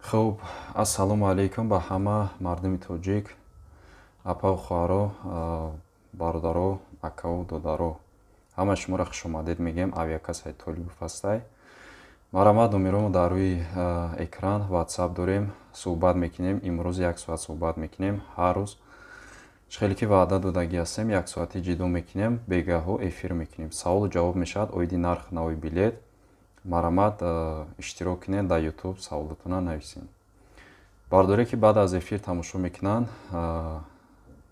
Хуб, ассалому алайкум ба ҳама мардуми тоҷик, апаву хоҳаро, бародаро, акаву додаро. Ҳама шуморо хушомадед мегӯем. Авиакассаи Толибов ҳастай. Марҳамат, номеромо дар рӯи экран, WhatsApp дорем, суҳбат мекунем. Имрӯз як соат суҳбат мекунем. Ҳар рӯз чӣ хеле ки ваъда додагӣ ҳастем, як соати ҷидо мекунем, бегаҳо эфир мекунем. Саволу ҷавоб мешавад оиди нархи нави билет. Марҳамат, иштирок кунед дар YouTube, саволотона нависед. Бардоре ки баъд аз эфир тамошо мекунанд,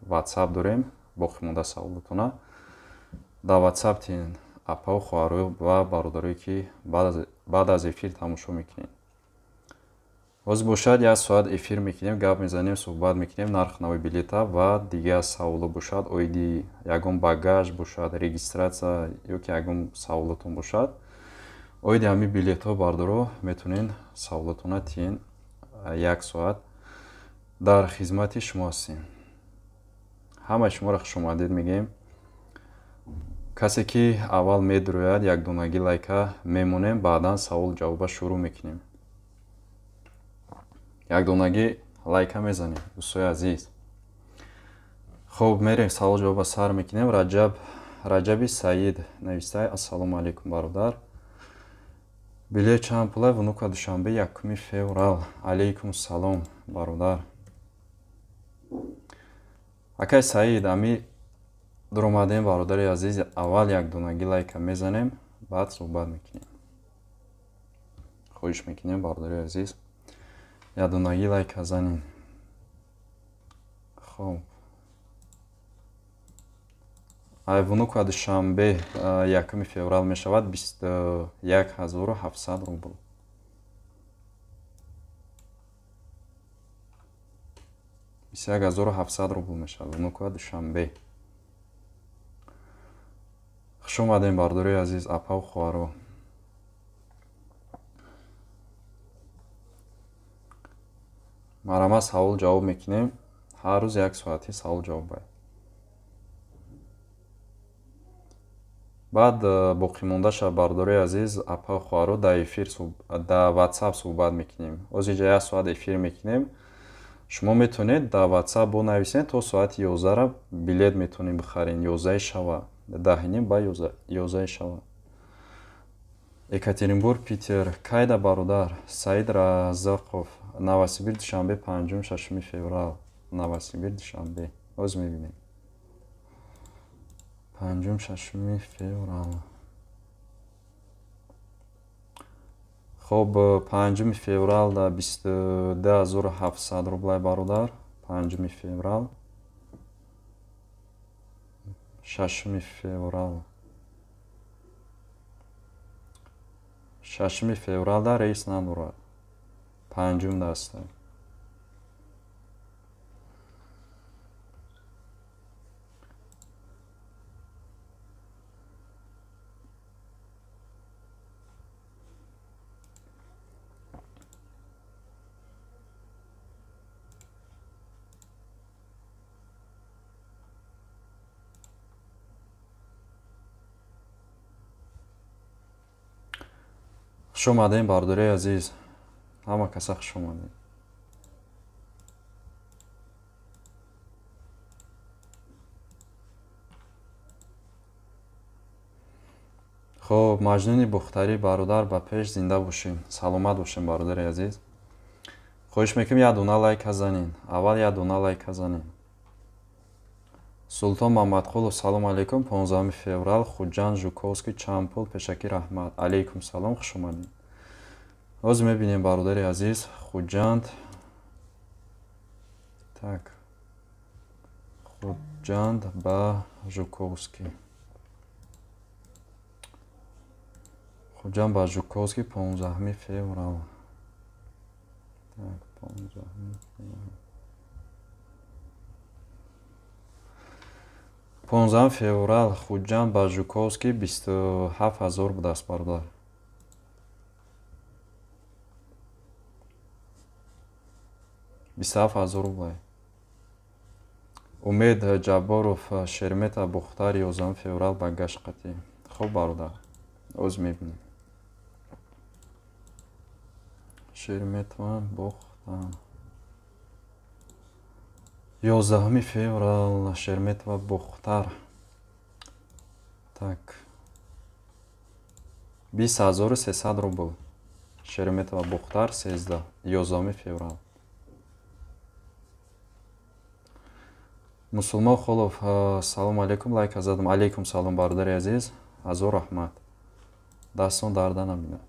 WhatsApp дорем, боқимонда саволотона дар WhatsApp тин, апаву хоҳаро ва бародарое ки баъд аз эфир тамошо мекунед. Ҳозир бошад як соат эфир мекунем, гап мезанем, суҳбат мекунем нархи нави билета ва дигар саволо бошад оиди ягон багаж бошад, регистрация ё ки ягон саволотон бошад оиди ҳамин билетҳо, бардоро, метавонед саволотона тиен. Як соат дар хизмати шумо ҳастем. Ҳамаи шуморо хушомадед мегӯем. Касе ки аввал медурӯяд, якдонагӣ лайка мемонем, баъдан савол ҷавоба шурӯъ мекунем. Якдонагӣ лайка мезанем, дӯстои азиз. Хуб, мерем, савол ҷавоба сар мекунем. Раҷаби Саид навистай: ассалому алайкум, бародар, билет чанд пулай Внуково Душанбе 1 феврал? Алайкум салом, бародар. Акай Саид, ами дуромадем, бародари азиз, аввал якдонагӣ лайка мезанем, баъд суҳбат мекунем. Хоҳиш мекунем, бародари азиз, якдонагӣ лайка занем. Хуб, ай Внуково Душанбе 1 феврал мешавад 21 700 рубл. 21 700 рубл мешавад Внуково Душанбе. Хуш омадем, бародарои азиз, апаву хоҳаро. Марҳамат, савол ҷавоб мекунем. Ҳар рӯз як соати савол ҷавоб баед. Баъд боқимондаша, бародарои азиз, апаву хоҳаро, дар эфир, дар WhatsApp суҳбат мекунем. Ҳозир инҷа як соат эфир мекунем. Шумо метавонед дар WhatsApp бонависед, то соати 11-ра билет метавонед бихаред, 11-и шава, 10:30 ба 11-и шава. Екатеринбург Питер кайда, бародар? Саид Раззоқов, Новосибир Душанбе, 5, 6 феврал. Новосибир Душанбе ҳозир мебинем, 5, 6 феврал. Хуб, 5 феврал да 22 700 рублай, бародар, 5 феврал. 6 феврал, 6 февралда рейс надорад, панҷум даста. Хуш омадем, бародарои азиз, ҳама каса хуш омадем. Хуб, Маҷнуни Бухтарӣ, бародар, ба пеш, зинда бошем, саломат бошем, бародари азиз. Хоҳиш мекунем, як дона лайка занен, аввал як дона лайка занен. Султон Мамадқулов, салому алайкум, 15 феврал Хуҷанд Жуковский чанд пул? Пешакӣ раҳмат. Алайкум салом, хуш омадед. Ҳозир мебинем, бародари азиз, Хуҷанд, так, Хуҷанд ба Жуковский, Хуҷанд ба Жуковский, 15 феврал. Так, 15 феврал, 15 феврал Хуҷанд ба Жуковский 27 000 будааст, бародар. 27 000 рублай. Умед Ҷабборов, Шереметьево Бохтар, 11 феврал, багаж қатӣ. Хуб, бародар, оз мебинем. Шереметьево Бохтар, 11 феврал, Шереметьево Бохтар. Так, 20 300 рубл. Шереметьево Бохтар, 13, 11 феврал. Мусулмон Холов, салому алейкум, лайка задам. Алейкум салом, бародари азиз, ҳазор раҳмат, дастон дарда набинад.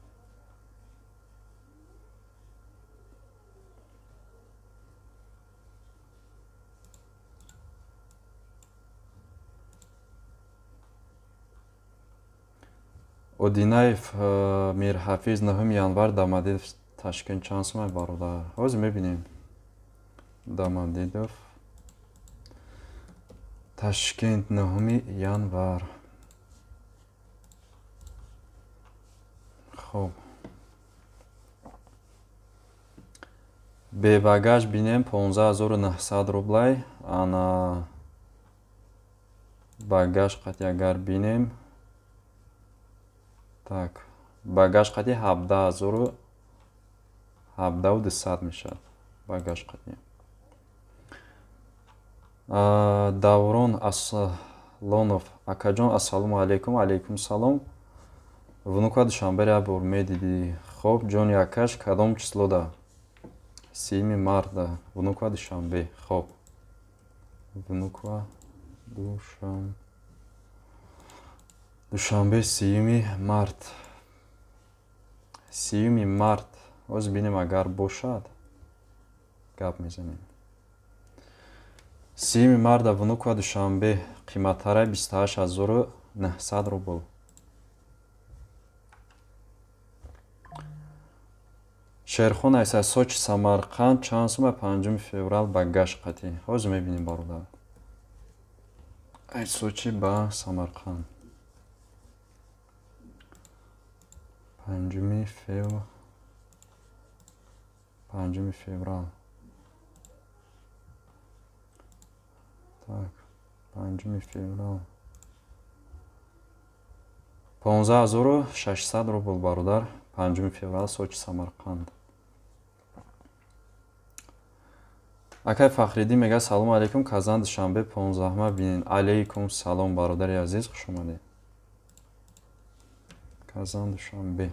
Одинаев Мирҳафиз, 9 январ, Домодедово Ташкент чанд сумай, бародар? Ҳозир мебинем. Домодедово Ташкент, 9 январ. Хуб, бебагаж бинем, 15 900 рублай. Ана багаж қати агар бинем, так, багаж қати 17 200 мешавад, багаж қати. Даврон Аслонов, акаҷон, ассалому алайкум. Алайкум салом. Внуково Душанберо як бор медидӣ? Хоб, ҷони акаш, кадом числода? 30 марта, Внуково Душанбе. Хоб, Внуково Душанбе, 30 март, 30 март. Ҳозир бинем, агар бошад, гап мезанем. 30 марта Внуково Душанбе қиматтарай, 28 900 рубл. Шерхон айса, Сочи Самарқанд чанд сума 5 феврал, багаж қатӣ? Ҳозир мебинем, бародар. Ай Сочи ба Самарқанд, 5 феврал. Так, 5 феврал, 15 600 рубл, бародар, 5 феврал, Сочи Самарқанд. Акай Фахриддин мегӯяд: салому алейкум, Казан Душанбе 15-ма бинен. Алейкум салом, бародари азиз, хуш омадед. Казан Душанбе,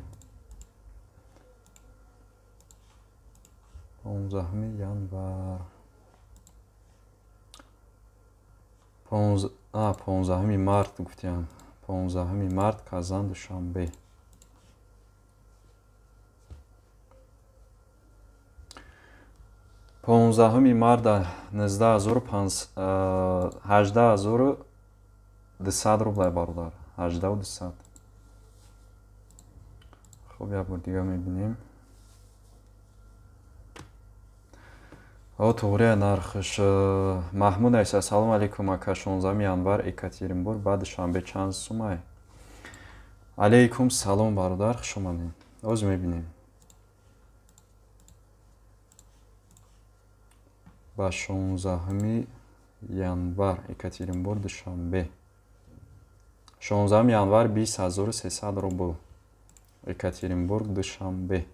15 январ, 15 март гуфтиям, 15 март, Казан Душанбе. 15 марта 18 200 рублай, бародар, 18 200. Хуб, як бор дига мебинем. О, туғрия нархш. Маҳмуд айса, салому алейкум, ака, 16 январ Екатеринбург ба Душанбе чанд сумай? Алейкум салом, бародар, хуш омадед. Ҳозир мебинем. Ба 16 январ Екатеринбург Душанбе, 16 январ, 20 300 рубл, Екатеринбург Душанбе.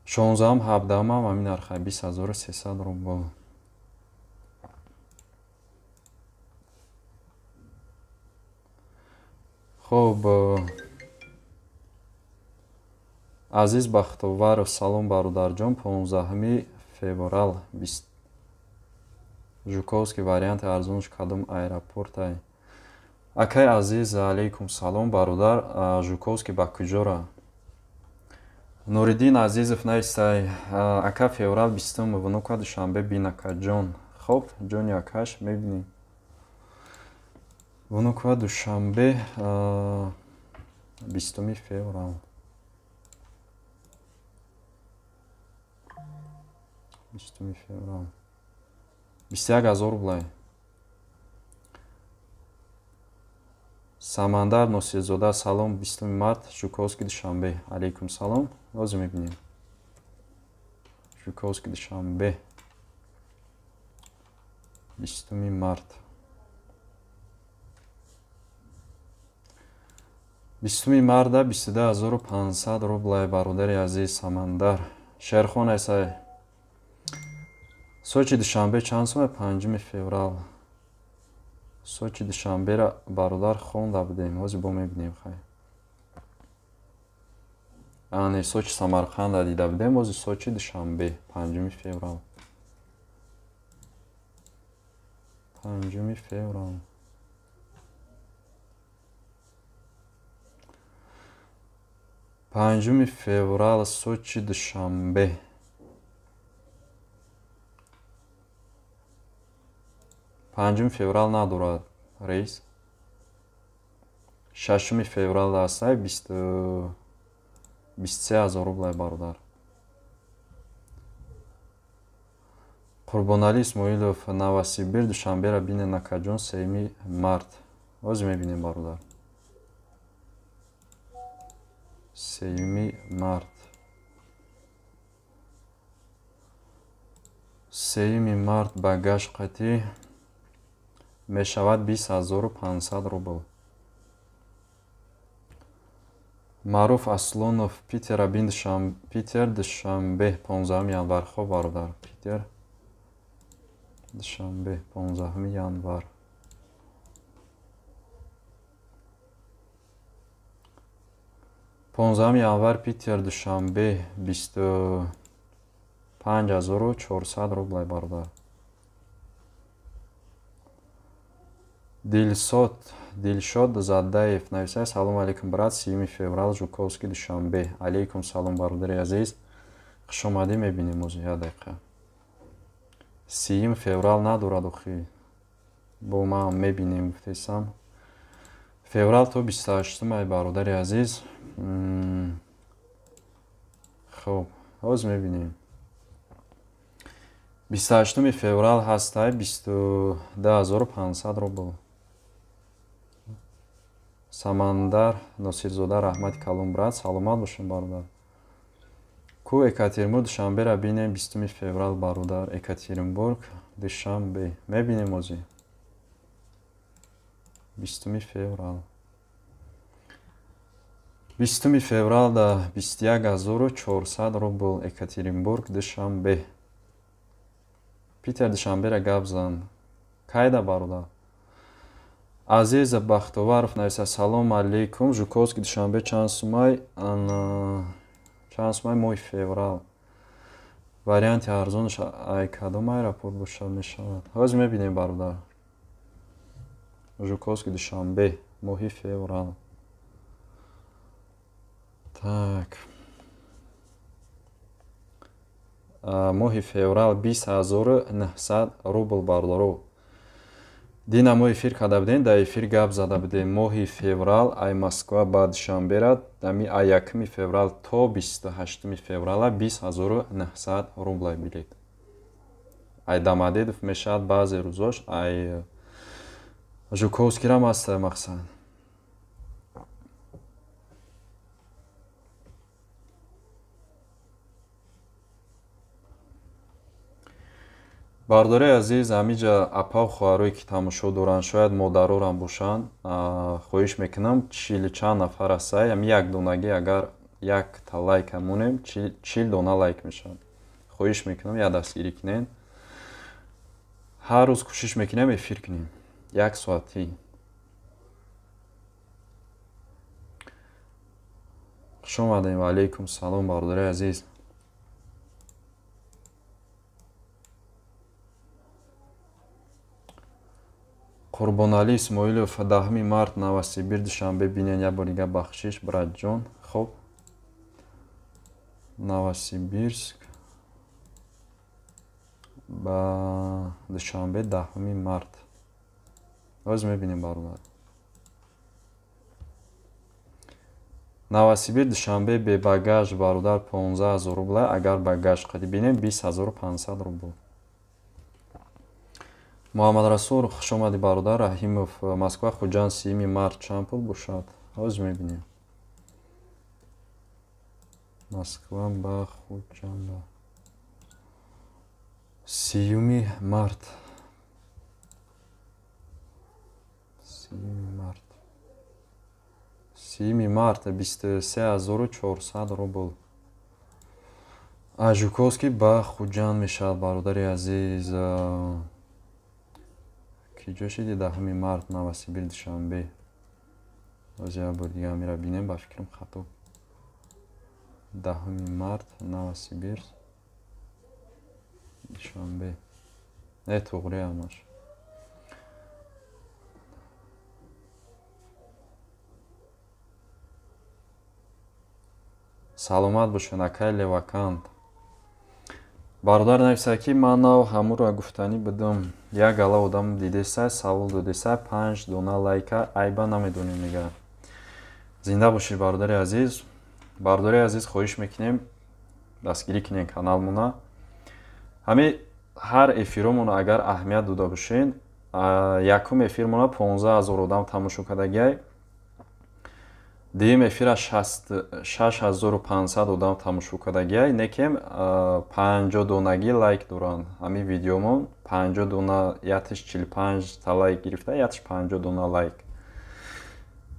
16-ам, 17-ам ҳамин нарха, 20 300 рубл. Хуб, Азиз Бахтоваров, салом, бародарҷон, 15 феврал, Жуковский варианти арзонш кадом аэропортай? Акай Азиз, алейкум салом, бародар. Жуковский ба куҷора? Нуриддин Азизов навистай: ака, феврал 20, Внуково Душанбе бин, акаҷон. Хоб, ҷони акаш, мебинем. Внуково Душанбе, 20 феврал, 20 феврал, 21 000 рублай. Самандар Носирзода, салом, 20 март, Жуковский Душанбе. Алейкум салом, ҳозир мебинем. Жуковский Душанбе 20 март. 20 марта 22500 рублай бародари азиз Самандар. Шерхон айсай. Сочи Душанбе чанд сум? 5 феврал. Сочи Душанбера бародар хонда будем. Ҳозир бо мебинем хай. Ане Сочи Самарқанда дида будем, ҳозир Сочи Душанбе 5 феврал. 5 феврал. 5 феврал Сочи Душанбе. 5 феврал надорад рейс. 6 феврал ҳастай 23000 рублай бародар. Қурбоналӣ Исмоилов Новосибир Душанбера бинен накаҷон 3 март. Ҳозир мебинем бародар. 3 март. 3 март багаж қатӣ мешавад 20500 рубл. Маъруф Аслонов Питера бин Питер Душанбе 15 январ. Хоб бародар, Питер Душанбе 15 январ. 15 январ Питер Душанбе 25400 рублай бародар. Дилшод Задаев нависай: салом алейкум брат, 7 феврал Жуковский Душанбе. Алейкум салом бародари азиз, хуш омадӣ. Мебинем ози як дақиқа. 7 феврал надорад охи, бо ман мебинем гуфтесам. Феврал то 28 май бародари азиз. Хоб, ҳозир мебинем. 28 феврал ҳастай 22500 рубл. Самандар Носирзода раҳмати калон брат, саломат бошем бародар. Ку Екатеринбург Душанбера бинем 20 феврал бародар. Екатеринбург Душанбе мебинем озӣ 20 феврал. 20 феврал да 21400 рубл Екатеринбург Душанбе. Питер Душанбера гап зан. Кайда бародар? Азиз Бахтоваров нависа: салом алейкум, Жуковский Душанбе чанд сумай? Чанд сумай моҳи феврал. Варианти арзонаш ай кадом аэропорт бошад мешавад? Ҳозир мебинем бародар. Жуковский Душанбе моҳи феврал. Так. Моҳи феврал 20900 рубл бародаро. Дина мо эфир карда будем, дар эфир гап зада будем. Моҳи феврал ай Москва ба Душанбера, ами ай 1 феврал то 28 феврала 20900 рублай билет. Ай Домодедов мешавад баъзе рӯзош, ай Жуковскирам аст мақсад. Бародари азиз, ҳамиҷа апау хоҳарое ки тамошо доранд, шояд модарорам бошанд, хоҳиш мекунам 40 чанд нафар ҳастай, ҳами як донагӣ агар якта лайка монем, 40 дона лайк мешавад. Хоҳиш мекунам як дастгирӣ кунед. Ҳар рӯз кӯшиш мекунем эфир кунем. Як соатӣ. Хуш омадем. Ва алейкум салом бародари азиз. Қурбоналӣ Исмоилов 10 март Новосибир Душанбе бинен як бор дига бахшиш братҷон. Хоб, Новосибирск ба Душанбе 10 март. Ҳозир мебинем бародар. Новосибир Душанбе бе багаж бародар 15000 рубла, агар багаж қади бинем 20500 рубл. Муҳаммад Расул, хуш омадӣ бародар. Раҳимов, Москва Хуҷанд 7 март чанд пул бошад? Ҳозир мебинем. Москва ба Хуҷанд. 30 март. 30 март. 30 март 23400 рубл. Аз Жуковский ба Хуҷанд мешавад, бародари азиз. Ки ҷо шиди 10 март Новосибир Душанбе. Боз як бор дига мера бинем, ба фикрам хато. 10 март Новосибирск Душанбе. Не, туғри ҳамаш. Саломат бошед, акай Левакант. Бародар нависад, ки ман нав ҳамуро гуфтанӣ будам. Як гала одам дидеса, савол додеса, 5 дона лайка айба намедонем, мега. Зинда бошед, бародари азиз. Бародари азиз, хоҳиш мекунем дастгирӣ кунем каналмона. Ҳами ҳар эфиромона агар аҳамият дода бошед, якум эфирмона 15000 одам тамошо кардагиай. Дуюм эфира 6500 одам тамошо кардагиай, некем 50 донагӣ лайк доранд. Ҳамин видеомон 50 дона, ятиш 45 та лайк гирифта, ятиш 50 дона лайк.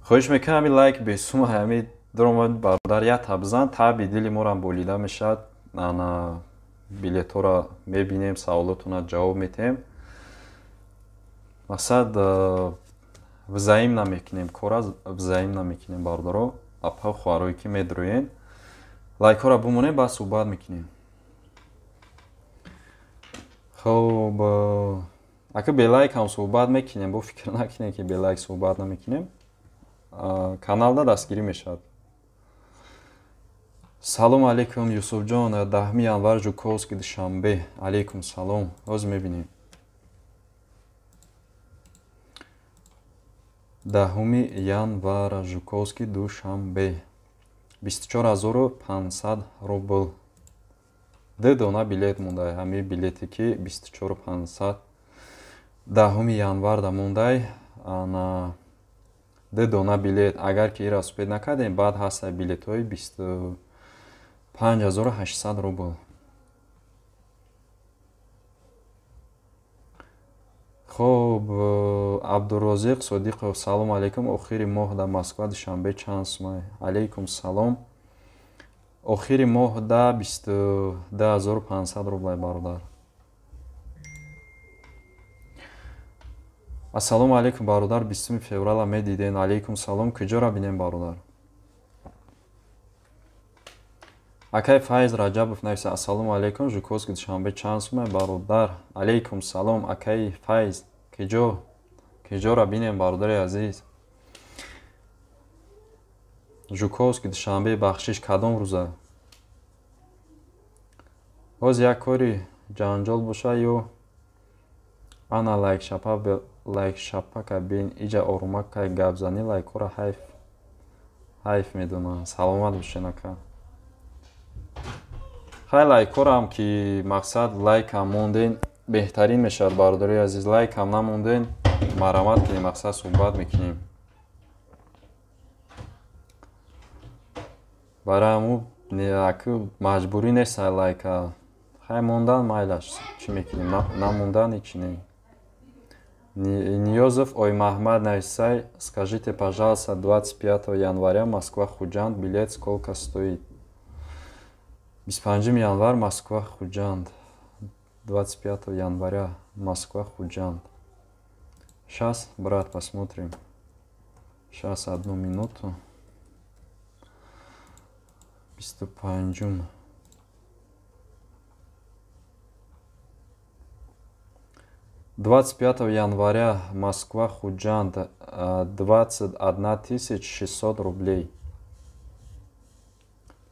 Хоҳиш мекунам ҳамин лайк бесума, ҳамин даромад бародар як та бизан, таби дили морам болида мешавад. Ана билетҳоро мебинем, саволотонро ҷавоб метиҳем. Мақсад взаим намекунем, кора взаим намекунем, бародаро, апа хоҳарое ки медроен. Лайкҳоро бимонем, баъд суҳбат мекунем. Хоб, ака белайк ҳам суҳбат мекунем, бо фикр накунем ки белайк суҳбат намекунем. Каналда дастгирӣ мешавад. Салом алейкум, Юсуфҷон, 10 январ Жуковский Душанбе. Алейкум салом. Ҳозир мебинем. 10 январ Жуковский Душанбе. 24500 рубл. 2 дона билет мондай. Ҳамин билете ки 24500 10 январда мондай. Ана 2 дона билет. Агар ки ира успед накардем, баъд ҳаста билетҳои 25800 рубл. Хоб, Абдурозиқ Содиқов, салом алейкум. Охири моҳ дар Москва Душанбе чанд сумай? Алейкум салом. Охири моҳ да 22500 рублай, бародар. Ассалому алейкум, бародар. 20 феврала медиден. Алейкум салом. Куҷоро бинем, бародар? Акай Файз Раҷабов нависа: ассалому алейкум, Жуковский Душанбе чанд сумай, бародар? Алейкум салом, акай Файз. Куҷоро бинем, бародари азиз? Жуковский Душанбе, бахшиш, кадом рӯза? Боз як кори ҷанҷол боша ё ана лайкшапака бин, иҷа орумакай гапзанӣ лайкҳоро ҳайф медонанд. Саломат бошед, ака. Хай лайкҳорам ки мақсад лайкам монден беҳтарин мешавад, бародари азиз. Лайкам намонден, марамат кунем, мақсад суҳбат мекунем. Барои ҳамун маҷбурӣ нест лайка. Хай мондан майлаш, чӣ мекунем, намондан ҳеч не. Ниёзов Оймаҳмад нависай: скажите, пожалуйста, 25 января Москва Хуҷанд билет сколько стоит? 25 январ Москва Хуҷанд. 25 января Москва Хуҷанд. Сейчас, брат, посмотрим. Сейчас, одну минуту. 25. 25 января Москва Худжанд 21 600 рублей.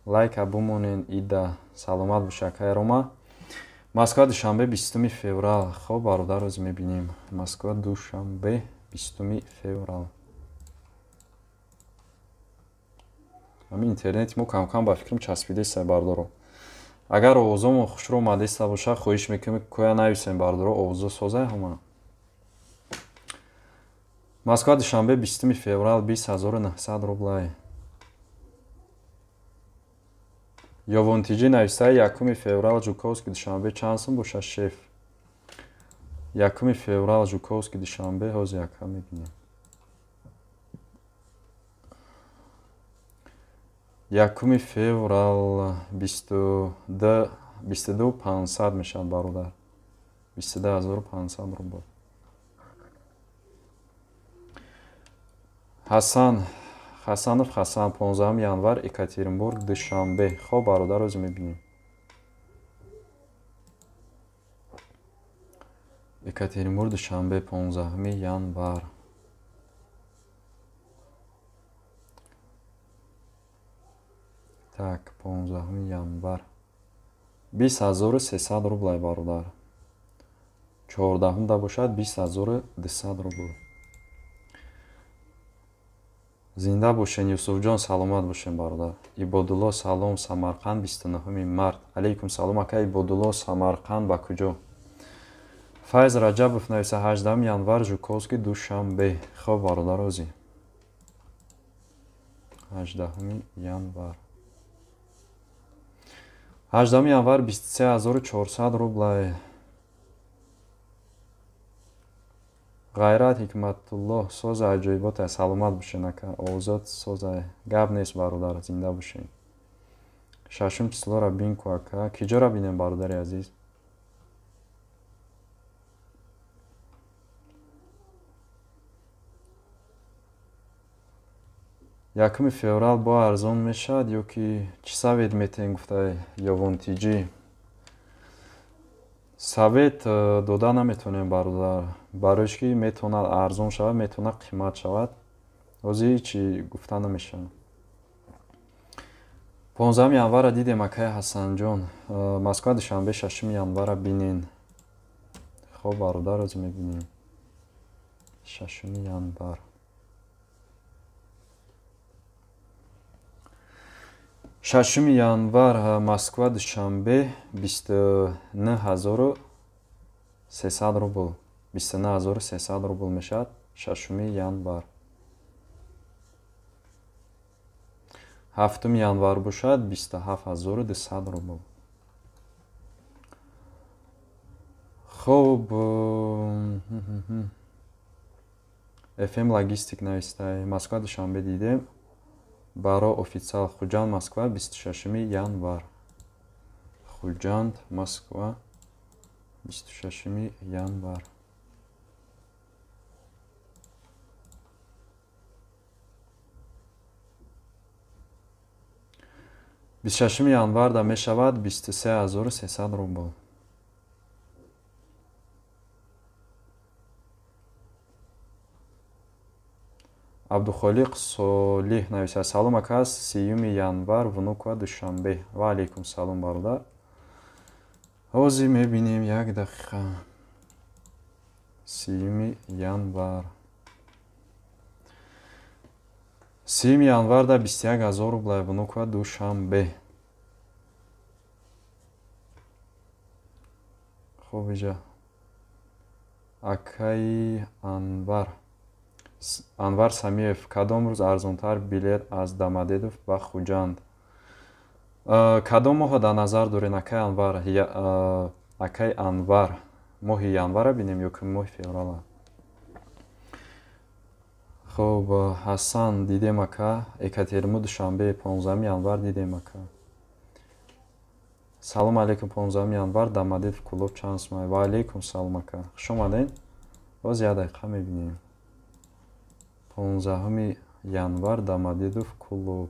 Лайк бумонен ида. Саломат боша, акай Рома. Москва Душанбе 20 феврал. Хоб, бародар, рӯз мебинем. Москва Душанбе 20 феврал. Ҳамин интернети мо кам-кам ба фикрам часпидеста, бародаро. Агар овозомо хушро омадеста боша, хоҳиш мекунем коя нависем, бародаро, овозо созай ҳама. Москва Душанбе 20 феврал 20900 рублай. Ёвонтиҷӣ навистай 1 феврал Жуковский Душанбе чанд сум боша, шеф? 1 феврал Жуковский Душанбе, ҳозир яка мебинем. 1 феврал 22 500 мешавад бародар. 22500 рубл. Ҳасан Хасанов Хасан 15 январ Екатеринбург Душанбе. Хоб бародар, ҳозир мебинем. Екатеринбург Душанбе 15 январ. Так, 15 январ. 20300 рублай бародар. 14 да бошад 20200 рубл. Зинда бошен Юсуфҷон, саломат бошен бародар. Ибодулло салом, Самарқанд 29 март. Алейкум салом ака Ибодулло, Самарқанд ба куҷо? Файз Раҷабов нависа 18 январ Жуковский Душанбе. Хоб бародар, ҳозир. 18 январ. 18 январ 23400 рублай. Ғайрат Ҳикматуллоҳ соза аҷоибота, саломат бошен ака. Озод соза, гап нест бародар, зинда бошен. 6 числора бин ку ака. Киҷора бинем бародари азиз? Якуми феврал бо арзон мешавад ё ки чӣ совет метаҳем гуфта Ёвонтиҷӣ? Совет дода наметавонем бародар, барои ки метавонад арзон шавад, метавонад қимат шавад. Ҳозир ҳечи гуфта намешавад. 15 январа дидем акаи Ҳасанҷон. Москва Душанбе 6 январа бинен. Хоб бародар, ҳозир мебинем. 6 январ. 6 январ Москва Душанбе 29300 рубл. 29300 рубл мешавад 6 январ. 7 январ бошад 27200 рубл. Хоб FM Логистик навистай. Москва Душанбе дидем. Баро официал Хуҷанд Москва 26 январ. Хуҷанд Москва 26 январ. Бисту шашуми январда мешавад 23300 рубл. Абдухолиқ Солиҳ нависад: салом ака, 30 январ Внуково Душанбе. Ва алейкум салом бародар. Ҳозир мебинем як дақиқа. 30 январ. 30 январда 21000 рубл Внуково Душанбе. Хоб иҷа. Акаи Анвар. Анвар Самиев, кадом рӯз арзонтар билет аз Домодедово ба Хуҷанд? Кадом моҳо дар назар доред, акаи Анвар? Акаи Анвар, моҳи январа бинем ё ки моҳи феврала? Хоб, Ҳасан дидем ака, Екатеринбург Душанбе 15 январ дидем ака. Салом алейкум, 15 январ Домодедово Кӯлоб чанд сумай? Ва алейкум салом ака. Хуш омадед. Боз як дақиқа мебинем. 15 январ Домодедово Кӯлоб.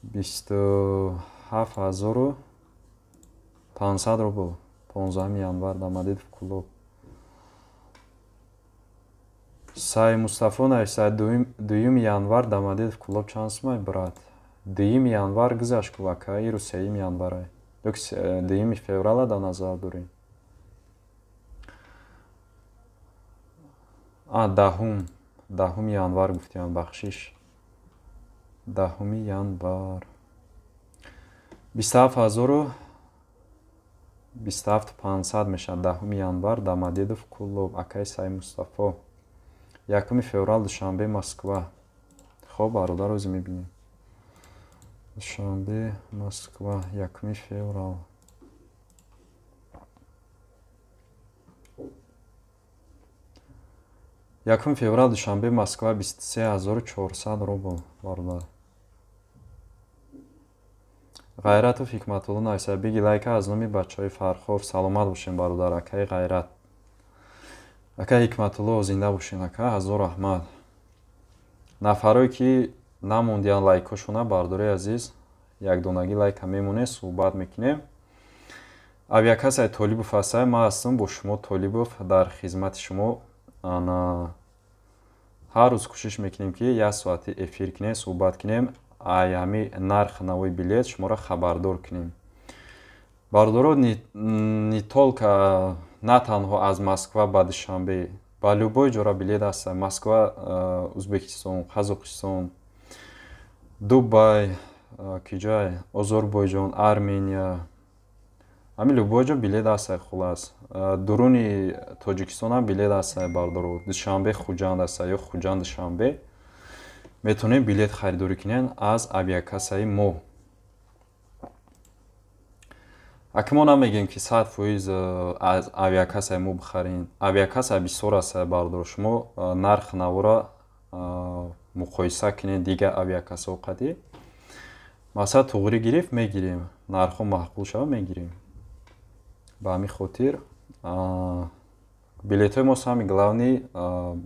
27500 рубл. 15 январ Домодедово Кӯлоб. Сай Мустафо нависад: 2 январ Домодедово Кӯлоб чанд сумай, брат? 2 январ гузашт ку ака, ирӯз 3 январай. Ё ки 2 феврала дар назар дорем? 10 январ гуфтем, бахшиш. 10 январ. 27500 мешавад 10 январ Домодедово Кӯлоб, акаи Сай Мустафо. 1 феврал Душанбе Москва. Хоб бародар, ҳозир мебинем. Душанбе, Москва, 1 феврал. 1 феврал Душанбе, Москва 23400 рубл, бародар. Ғайратов Ҳикматулло нависа: биги лайка аз номи бачаҳои Фархор. Саломат бошем, бародар, акаи Ғайрат. Акаи Ҳикматулло, зинда бошен, ака, ҳазор раҳмат. Нафарое ки намондиян лайкошона, бардори азиз, якдонагӣ лайка мемонем, суҳбат мекунем. Авиакассаи Толибов ҳастай, ман ҳастам бо шумо Толибов, дар хизмати шумо. Ана ҳар рӯз кӯшиш мекунем, ки як соати эфир кунем, суҳбат кунем, ай ҳами нарх навои билет шуморо хабардор кунем. Бародаро, не только, на танҳо аз Москва ба Душанбе, ба любой ҷора билет ҳаста. Москва, Узбекистон, Қазоқистон, Дубай, киҷай, Озарбойҷон, Армения, ҳамин любой ҷо билет ҳаста. Хулас, дуруни Тоҷикистон ҳам билет ҳаста, бародаро. Душанбе Хуҷанд ҳаста ё Хуҷанд Душанбе, метавонем билет харидорӣ кунем аз авиакассаи мо. Аки мо намегӯем, ки 100% аз авиакассаи мо бихарем. Авиакасса бисёр аст, бародаро. Шумо нарх навора муқоиса кунед дигар авиакассаҳо қадӣ. Масалан, туғрӣ гирифт, мегирем, нархҳо маъқул шава, мегирем. Ба ҳамин хотир билетҳои мо самый главный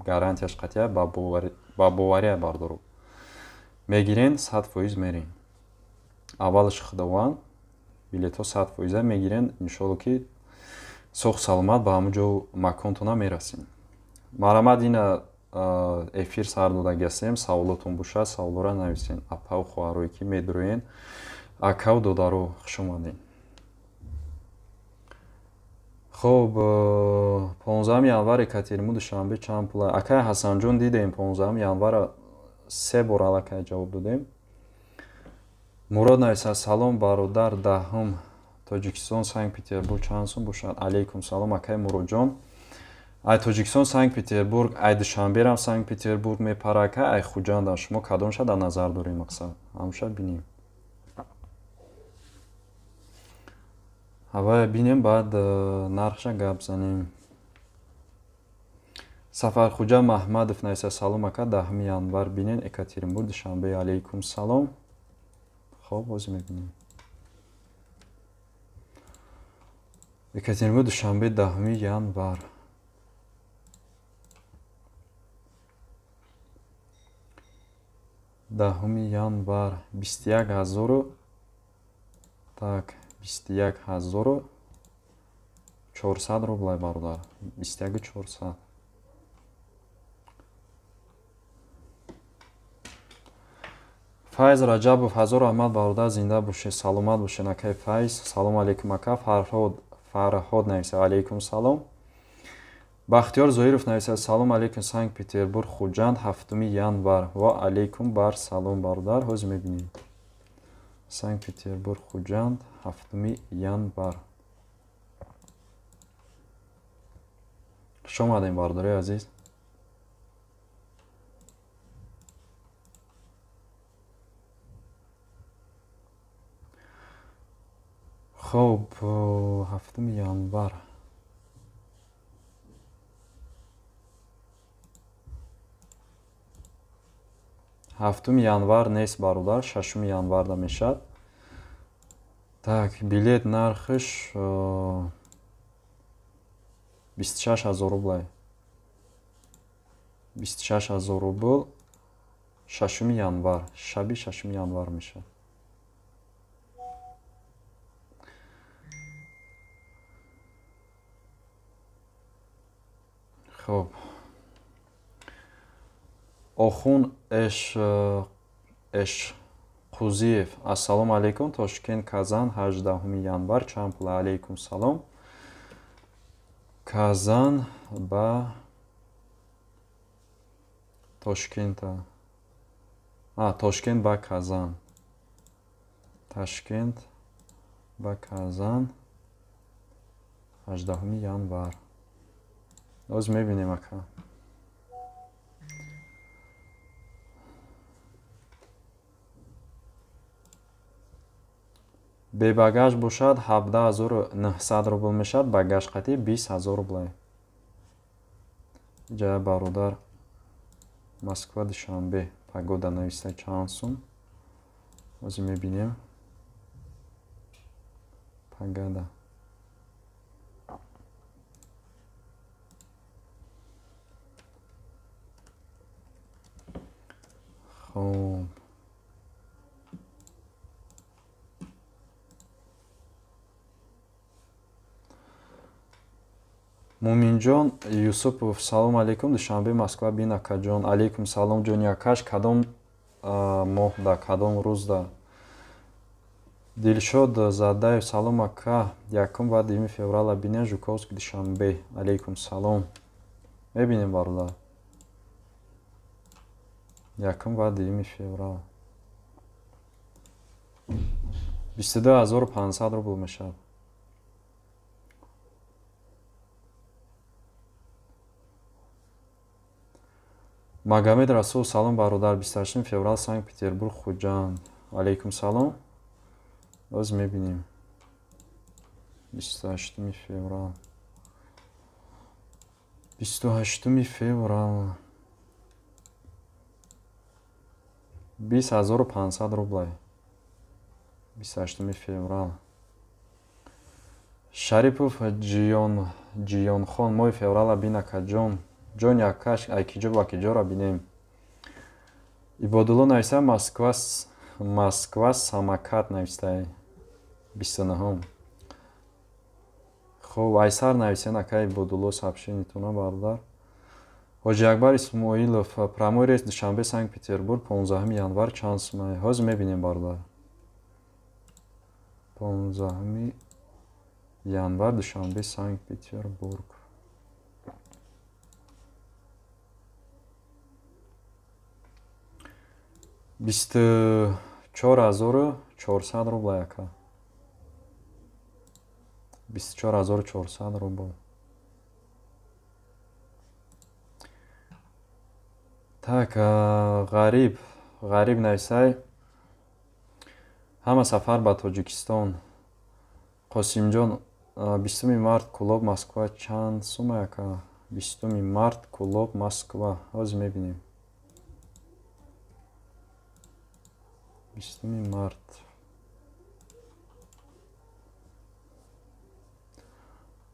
гарантияш қатъия, ба бовария, бародаро. Мегирен, 100% мерем. Аввалаш Худованд, билетҳо 100% мегирен, иншолло ки соғ саломат ба ҳамон ҷо маконтона мерасем. Марҳамат, ина эфир сар додаги ҳастем. Саволотон бошад, саволҳоро нависен. Апаву хоҳарое ки медуроен, акаву додаро, хуш омадед. Хоб, 15 январ Екатеринбург Душанбе чанд пул? Акай Ҳасанҷон, дидем 15 январа се бор аллакай ҷавоб додем. Мурод нависад: салом бародар, 10 Тоҷикистон Санкт Петербург чанд сум бошад? Алейкум салом, акай Муродҷон. Ай Тоҷикистон Санкт Петербург, ай Душанберам Санкт Петербург мепара, ака, ай Хуҷандам. Шумо кадомша дар назар дорем, мақсад? Ҳамуша бинем. Ҳавая бинем, баъд нархша гап занем. Сафархуҷа Маҳмадов нависа: салом ака, 10 январ бинен Екатеринбург Душанбе. Алейкум салом. Хоб, ҳозир мебинем. Екатеринбург Душанбе 10 январ. 10 январ 21000, так, 21400 рублай, бародар. 21400. Файз Раҷабов, ҳазор раҳмат, бародар, зинда бошед, саломат бошед, акай Файз. Салом алейкум, ака. Фарҳод нависа: алейкум салом. Бахтиёр Зоиров нависа: салом алейкум, Санкт Петербург Хуҷанд 7 январ. Ва алейкум бар салом, бародар, ҳозир мебинем. Санкт Петербург Хуҷанд 7 январ. Хуш омадем, бародарои азиз. Хоб, 7 январ. 7 январ нест, бародар, 6 январда мешавад. Так, билет нархиш 26000 рублай. 26000 рубл 6 январ, шаби 6 январ мешавад. Хоб, Охун Эшқузиев, ассалому алейкум, Тошкент Казан 18 январ чанд пул? Алейкум салом. Казан ба Тошкента. Тошкент ба Казан. Ташкент ба Казан 18 январ. Оз мебинем, ака. Бебагаж бошад 17900 рубл мешавад, багаж қатъи 20000 рублай. Ҷа бародар Москва Душанбе погода нависта чанд сум. Ҳозир мебинем. Погода. Хоб. Муминҷон Юсупов, салом алейкум, Душанбе Москва бин акаҷон. Алейкум салом ҷони акаш, кадом моҳда, кадом рӯзда? Дилшод Задаев, салом ака, 1 ва 2 феврала бинем Жуковский Душанбе. Алейкум салом. Мебинем бародар. 1 ва 2 феврал. 22500 рубл мешавад. Магомед Расул, салом бародар, 28 феврал Санкт-Петербург, Хуҷанд. Алейкум салом. Боз мебинем. 28 феврал. 28 феврал. 20500 рублай. 28 феврал. Шарипов Ҷионхон, моҳи феврала бин акаҷон. Ҷони акаш, айкиҷо ва киҷоро бинем. Ибодулло нависта Москва самокат навистае. 29. Хоб, айсар нависен ака Ибодулло сообщенитона бародар. Ҳоҷи Акбар Исмоилов, прямой рейс Душанбе Санкт-Петербург 15 январ чанд сумае? Ҳозир мебинем бародар. 15 январ Душанбе Санкт-Петербург. 24400 рубл ака. 24400 рубл. Так, Ғариб нависай. Ҳама сафар ба Тоҷикистон. Қосимҷон, 20 март Кулоб Москва чанд сума ака? 20 март Кулоб Москва. Ҳозир мебинем. 20 март.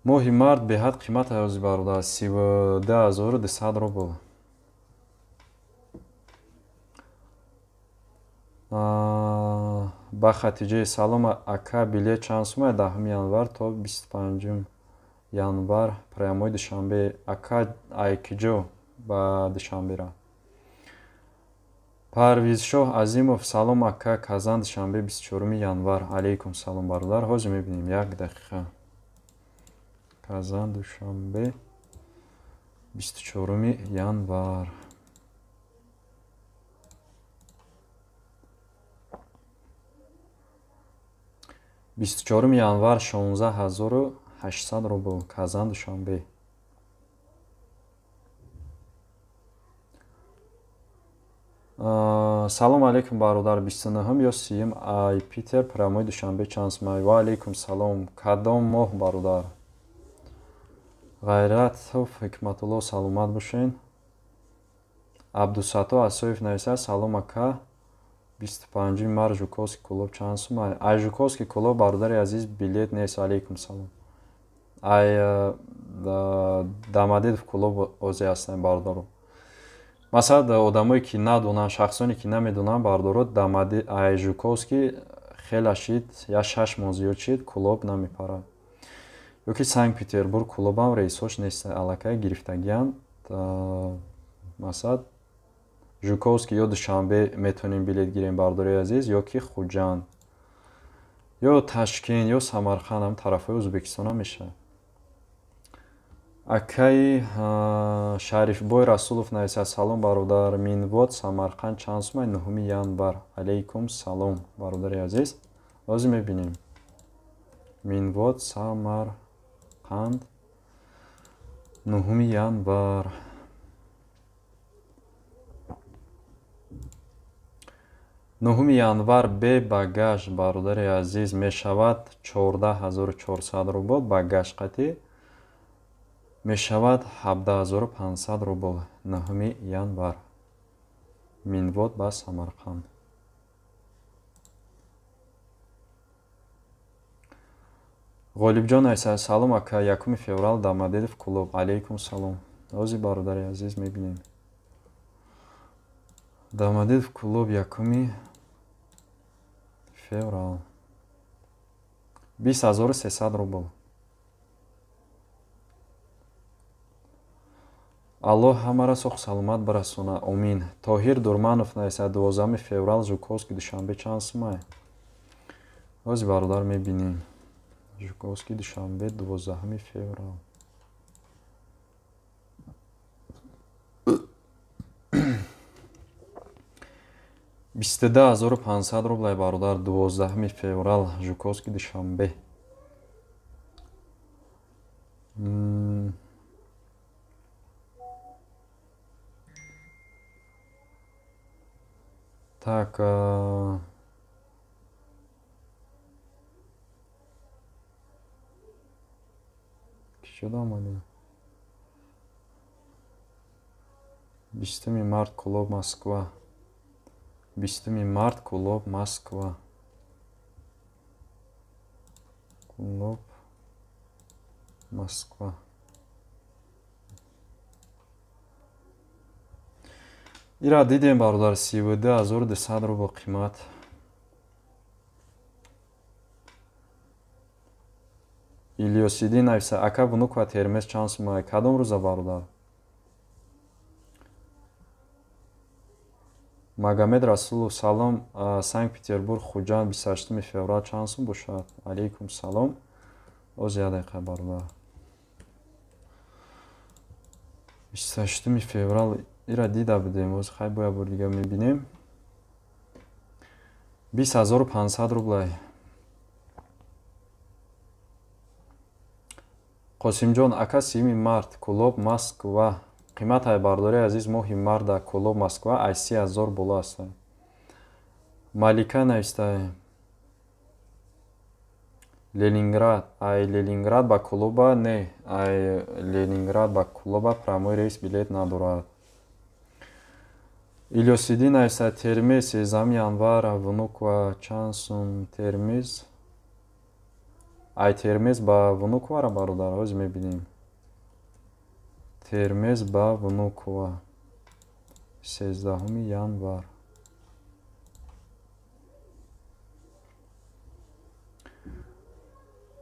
Моҳи март беҳад қимат ҳозир бародар, 32200 рубл. Ба Хатиҷаи салом ака, билет чанд сума? 10 январ то 25 январ прямой Душанбе. Ака айкиҷо ба Душанбера? Парвизшоҳ Азимов, салом ака, Казан Душанбе 24 январ. Алейкум салом бародар. Ҳозир мебинем, як дақиқа. Казан Душанбе 24 январ. 24 январ 16800 рубл. Казан Душанбе. Салом алейкум бародар, 29 ё 30 ай Питер прямой Душанбе чанд сумай? Ва алейкум салом. Кадом моҳ бародар? Ғайратов Ҳикматулло, саломат бошен. Абдусатто Асоев нависа, салом ака, 25 март Жуковский Кулоб чанд сумай? Ай Жуковский Кулоб бародари азиз билет нест. Алейкум салом. Ай Дамадедов Кулоб озе ҳастанд бародаро. Масалан, одамое ки надонанд, шахсоне ки намедонанд бародаро, ай Жуковский хела шид, я 6 моҳ зиёд шид, Кулоб намепарад. Ё ки Санкт-Петербург Кулобам рейсҳош нест, аллакай гирифтагианд. Масалан, Жуковский ё Душанбе метавонем билет гирем бародарои азиз, ё ки Хуҷанд, ё Ташкент, ё Самарқанд, ҳам тарафҳои Ӯзбекистон ҳам мешавад. Акаи Шарифбой Расулов нависад, салом бародар, Минвод Самарқанд чанд сумай? 9 январ. Алейкум салом бародари азиз. Ҳозир мебинем. Минвод Самарқанд 9 январ. 9 январ бе багаж бародари азиз мешавад 14400 рубл, багаж қатӣ мешавад 17500 рубл. 9 январ Минвод ба Самарқанд. Ғолибҷон айса салом ака, 1 феврал Домодедов клуб. Алейкум салом. Ози бародари азиз мебинем. Домодедов клуб 1 феврал 20300 рубл. Аллоҳ ҳамаро соҳ саломат барасона. Омин. Тоҳир Дурманов нависа 12 феврал Жуковский Душанбе чанд сумай? Ози бародар мебинем. Жуковский Душанбе 12 феврал. 22500 рублай бародар 12 феврал Жуковский Душанбе. Так, чӣ омадем? 20 март клуб Москва. 20 март клуб Москва. Клуб Москва. Ира дидем бародар 32200 рубл қимат. Илёсидин нависа ака Внуково Термез чанд сумай? Кадом рӯза бародар? Магомед Расулов салом, Санкт-Петербург Хуҷанд 28 феврал чанд сум бошад? Алейкум салом. Оз як дақиқа бародар. 28 феврал ира дида будем, оз хай боя бор дига мебинем. 20500 рублай. Қосимҷон ака 3 март клуб Москва. Қимат бародари азиз моҳи март дар клуб Москва аз 30000 боло аст. Малика нависта Ленинград, ай Ленинград ба клуба не, ай Ленинград ба клуба прямой рейс билет надорад. Илёсидин нависта Термез 13 январ Внуково чанд сум Термез? Ай Термез ба Внуково бародар, ҳозир мебинем. Термез ба Внуково 13 январ.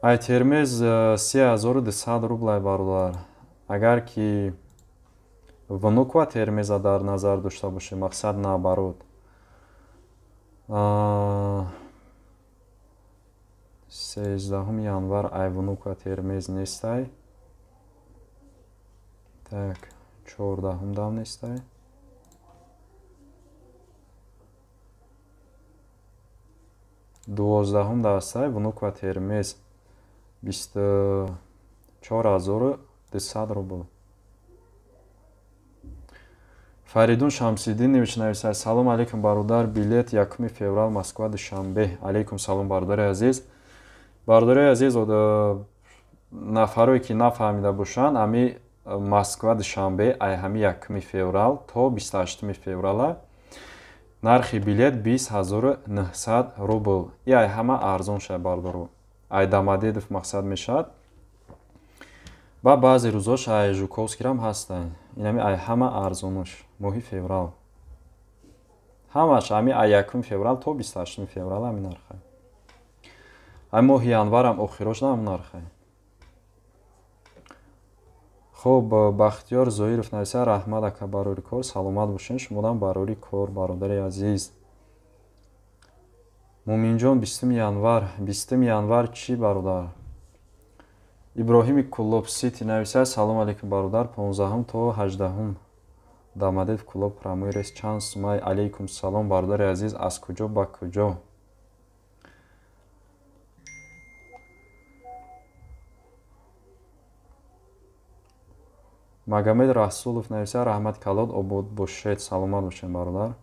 Ай Термез 3200 рублай бародар. Агар ки Внуково Термеза дар назар дошта бошем, мақсад наоборот. 13 январ ай Внуково Термез нестай. Так, 14 дам нестай. 12 дастай Внуково Термез 24200 рубл. Фаридун Шамсидинович нависад: салом алейкум бародар, билет 1 феврал Москва Душанбе. Алейкум салом бародари азиз. Бародари азиз, нафарое ки нафаҳмида бошанд, ами Москва Душанбе ай ҳами 1 феврал то 28 феврала нархи билет 20900 рубл. И ай ҳама арзон шай бародаро. Ай Домодедов мақсад мешавад. Ба баъзе рӯзош ай Жуковскирам ҳастанд. Инами ай ҳама арзонуш моҳи феврал. Ҳамаш ами ай 1 феврал то 28 феврал ами нархай. Ай моҳи январам охирош на ам нархай. Хоб, Бахтиёр Зоиров нависа: раҳмат ака барори кор, саломат бошед, шумодам барори кор, бародари азиз. Муминҷон 20 январ, 20 январ чӣ бародар? Иброҳими Кулоб Сити нависа: салом алейкум бародар, 15 то 18 Домодедов клуб прямой рейс чанд сумай? Алейкум салом бародари азиз, аз куҷо ба куҷо? Магомед Расулов нависа: раҳмат калон, обод бошед, саломат бошед бародар.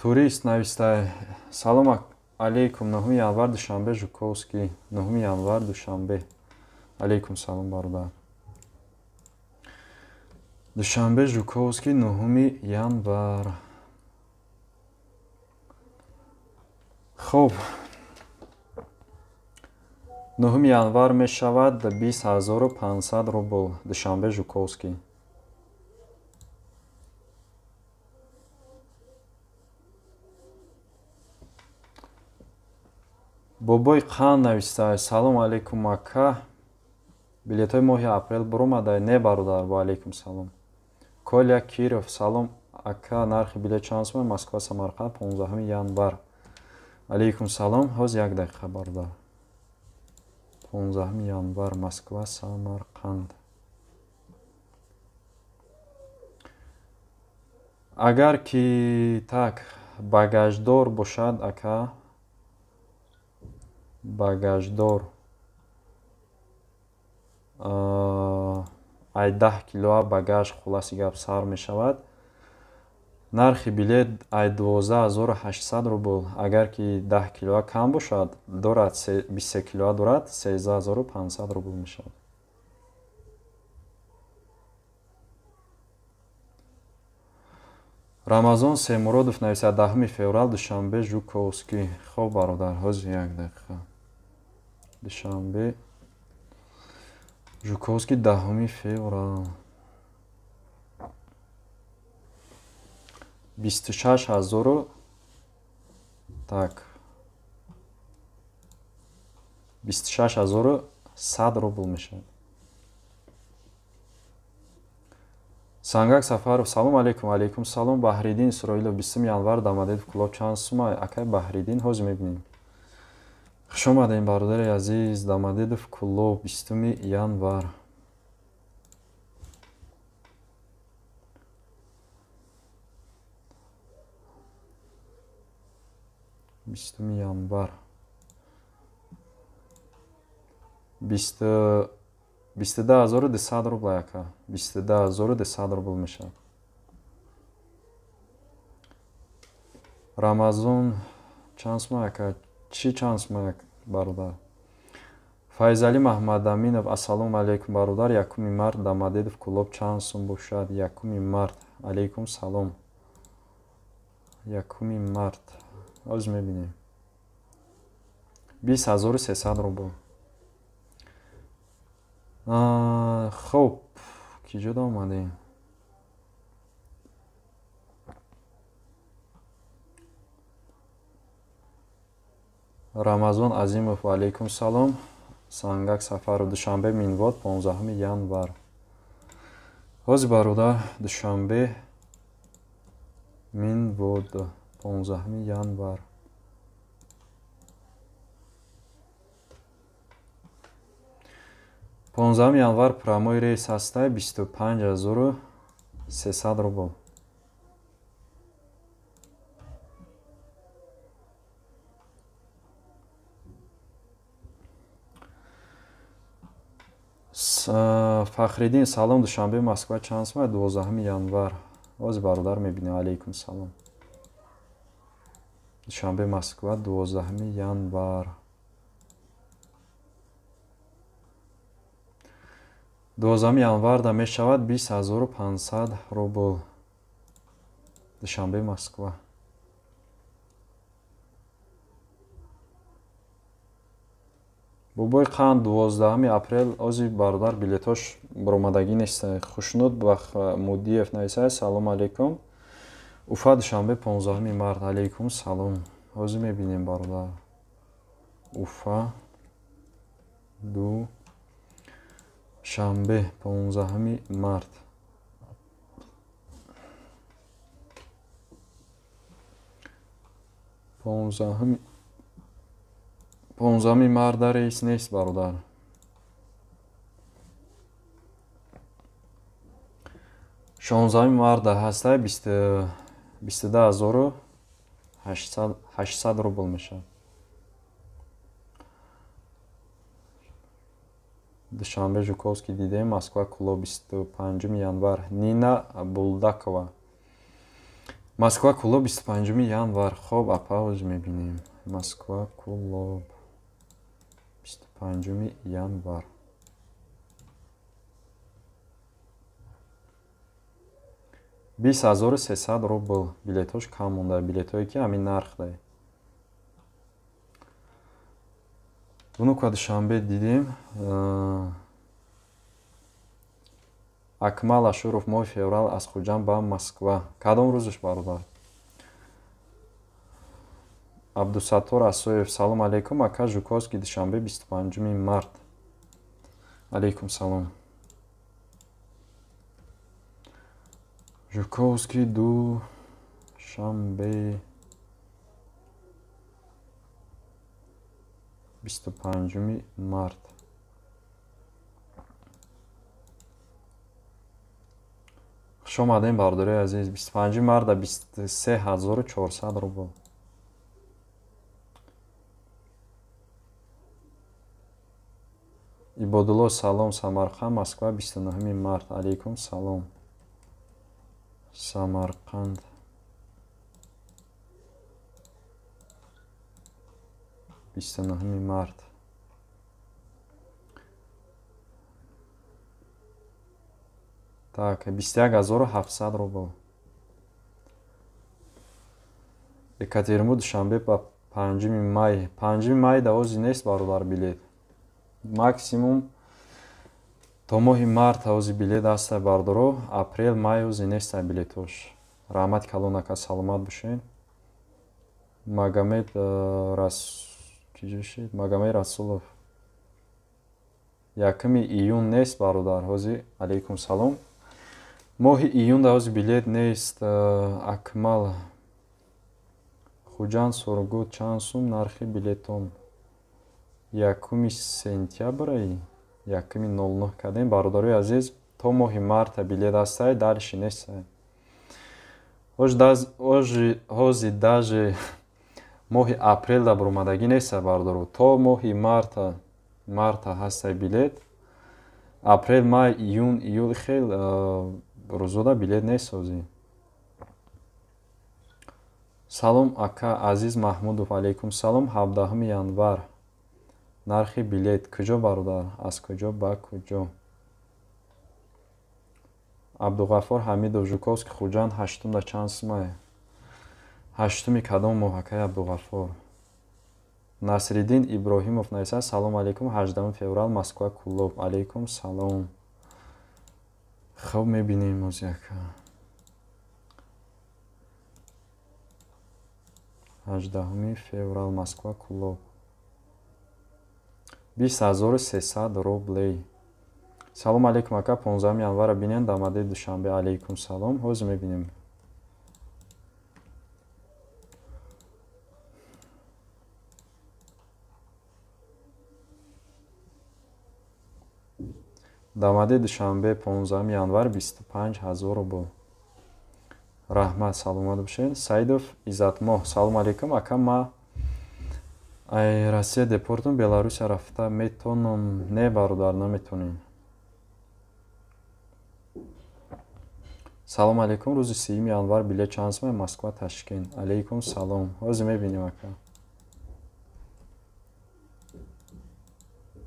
Турист навистай. Салом алейкум, 9 январ Душанбе Жуковский. 9 январ Душанбе. Алейкум салом бародар. Душанбе Жуковский 9 январ. Хуб. 9 январ мешавад 20500 рубл. Душанбе Жуковский. Бобой Қан навистааст. Салом алейкум ака. Билетҳои моҳи апрел буромадай? Не бародар, ва алейкум салом. Коля Киров, салом ака, нархи билет чанд сум? Москва Самарқанд 15 январ. Алейкум салом. Ҳозир як дақиқа бародар. 15 январ Москва Самарқанд. Агар ки так багаждор бошад ака, багаждор ай 10 килоа багаж хулоси гап сар мешавад. Нархи билет ай 12800 рубл. Агар ки 10 килоа кам бошад, дорад 23 килоа дорад, 13500 рубл мешавад. Рамазон Семуродов нависад 10 феврал Душанбе Жуковский. Хоб бародар, ҳозир як дақиқа. Душанбе Жуковский 10 феврал. 26000 так 26100 рубл мешавад. Сангак Сафаров, салом алейкум. Алейкум салом. Баҳриддин Исроилов, 20 январ Домодедово клуб чанд сума? Акай Баҳриддин, ҳозир мебинем. Хуш омадем бародари азиз. Домодедово клуб 20 январ. Январ. 22200 рубл ака. 22200 рубл мешавад. Рамазон чанд сума ака? Чӣ чанд сума бародар? Файзалӣ Маҳмадаминов, ассалому алейкум бародар. 1 март Домодедово клуб чанд сум бошад? 1 март. Алейкум салом. 1 март. Ҳозир мебинем. 20300 рубл. Хуб, киҷода омадем? Рамазон Азимов, ва алейкум салом. Сангак Сафаров, Душанбе Минвод 15 январ. Ҳозир бародар, Душанбе Минвод 15 январ. 15 январ прямой рейс ҳастай 25300 рубл. Фахриддин, салом. Душанбе Москва чанд сума? 12 январ. Ҳозир бародар мебинем. Алейкум салом. Душанбе Москва 12 январ. 12 январда мешавад 20500 рубл. Душанбе Москва. Бобои Қанд 12 апрел. Ози бародар билетош баромадагӣ нест. Хушнуд Бахмудиев нависад. Салом алейкум. Уфа Душанбе 15 март. Алейкум салом. Ҳозир мебинем бародар. Уфа Душанбе 15 март. 15 марта рейс нест бародар. 16 марта ҳастай 22800 рубл мешавад. Душанбе Жуковский дидем. Москва клуб 25 январ. Нина Булдакова. Москва Кулоб 25 январ. Хоб, апа, оз мебинем. Москва Кулоб 25 январ. 20 300 рубл. Билетош кам монда, билетое ки ҳамин нарх дай. Внуково, Душанбе дидем. Акмал Ашуров, моҳи феврал аз Хуҷанд ба Москва. Кадом рӯзаш, бародар? Абдусаттор Асоев, салом алейкум, ака, Жуковский, Душанбе, 25 март. Алейкум салом. Жуковский, Душанбе, 25 март. Хуш омадем, бародарои азиз. 25 марта 23 400 рубл. Ибодулло, салом, Самарқанд, Москва, 29 март. Алейкум салом. Самарқанд, 29 март. Так, 21 700 рубл. Екатеринбург, Душанбе ба 5 май. 5 май давози нест, бародар, билет. Максимум то моҳи март ҳози билет ҳаста, бародаро. Апрел, май ҳози неста билетош. Раҳмати калон, ака, саломат бошед. Магомед Магомед Расулов, 1 июн нест, бародар, ҳози. Алейкум салом. Моҳи июн ҳози билет нест. Акмал, Хуҷанд, Сургут чанд сум нархи билетон? 1 сентябраи, 1.09 кардем, бародарои азиз. То моҳи марта билет ҳастай, дальше нестай. Ҳози даже моҳи апрелда баромадагӣ нестай, бародаро. То моҳи марта ҳастай билет. Апрел, май, июн, июл, хел рӯзода билет нест ҳозӣ. Салом, ака Азиз Маҳмудов. Алейкум салом. 17 январ нархи билет куҷо, бародар? Аз куҷо ба куҷо? Абдуғаффор Ҳамидов, Жуковский, Хуҷанд, ҳаштумда чанд сумае? Ҳаштуми кадом моҳ, акаи Абдуғаффор? Насриддин Иброҳимов нависад: салом алейкум, 18 феврал, Москва, Кулоб. Алейкум салом. Хоб, мебинем ози, ака. 18 феврал, Москва, Кулоб, 20 300 рублей. Салом алейкум, ака, 15 январа бинен, Домодедово, Душанбе. Алейкум салом. Ҳозир мебинем. Домодедово, Душанбе, 15 январ, 25 000 рубл. Раҳмат, саломат бошед. Саидов Иззатмоҳ, салом алейкум, ака, ма ай Россия депортум, Беларусия рафта метонам? Не, бародар, наметонем. Салом алейкум, рӯзи 30 январ билет чанд сум, Москва, Ташкент? Алейкум салом. Ҳозир мебинем, ака.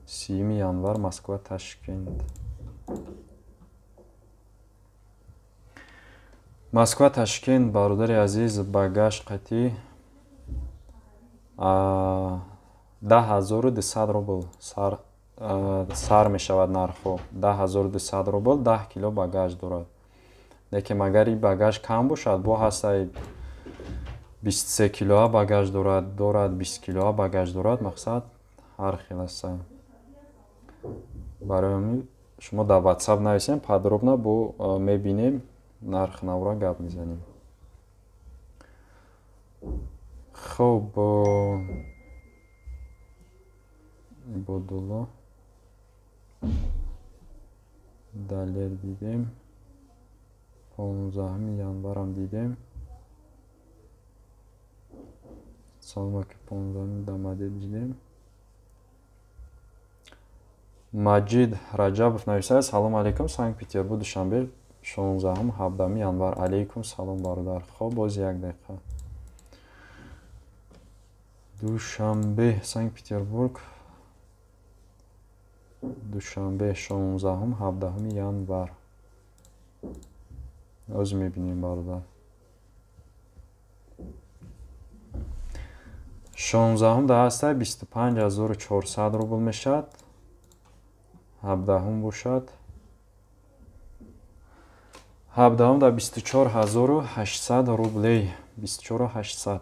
30 январ, Москва, Ташкент. Москва, Ташкент, бародари азиз, багаж қатӣ 10 200 рубл сар мешавад нархҳо. 10 200 рубл, 10 кило багаж дорад. Лекин агар ин багаж кам бошад, бо ҳастай 23 килоа багаж дорад, 20 килоа багаж дорад. Мақсад, ҳар хел ҳастай. Барои ҳамин шумо дар Ватсап нависем, подробно бо мебинем, нарх навра гап мезанем. Хуб, Ибодулло, Далер дидем, 15 январам дидем. Салом ака, 15 Домодедово дидем. Маҷид Раҷабов нависад: салом алейкум, Санкт Петербург, Душанбе, 16, 17 январ. Алейкум салом, бародар. Хоб, боз як дақиқа. Душанбе, Санкт Петербург. Душанбе, 16, 17 январ. Оз мебинем, бародар. 16 да ҳаста 25400 рубл мешавад. 17 бошад. 17 да 24800 рублей. 24800.